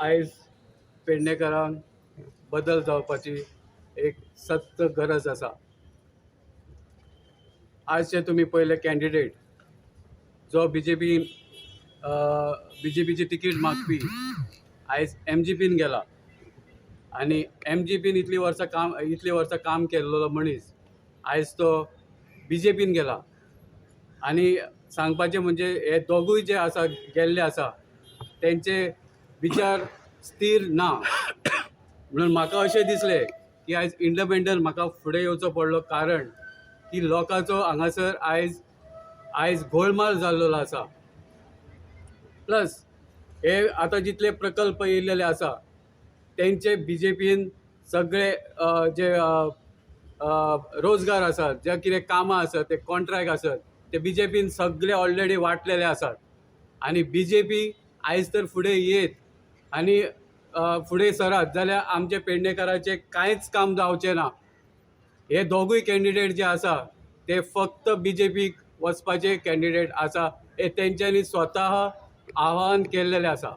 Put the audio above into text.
आयज पेडणेकरांक बदल जावपाची एक सक्त गरज आसा. आयचे तुमी पयले कॅन्डिडेट जो बीजेपी बीजेपीची तिकीट मागपी आयज एमजीपीन गेला आनी एमजीपीन इतलीं वर्सां काम केल्लो मनीस आयज तो बीजेपीन गेला. आनी सांगपाचें म्हणजे हे दोगूय जे आसा, गेल्ले आसा, तेंचे विचार स्थीर ना. म्हणून म्हाका अशें दिसलें की आयज इंडिपेंडंट म्हाका फुडें येवचो पडलो, कारण की लोकांचो हांगासर आयज गोळमाल जाल्लो आसा. प्लस हे आतां जितले प्रकल्प येयल्लेले आसा, तेंचे बीजेपीन सगळे जे रोजगार आसात, जे कितें कामां आसत, ते कॉन्ट्रॅक्ट आसत, ते बीजेपीन सगळे ऑलरेडी वांटलेले आसात. आनी बीजेपी आयज तर फुडें येत आनी फुडें सरात जाल्यार आमचे पेडणेकाराचें कांयच काम जावचें ना. हे दोगूय कॅन्डिडेट जे आसा, ते फक्त बीजेपीक वचपाचे कॅन्डिडेट आसा, हे तेंच्यांनी स्वता आवाहन केल्लेलें आसा.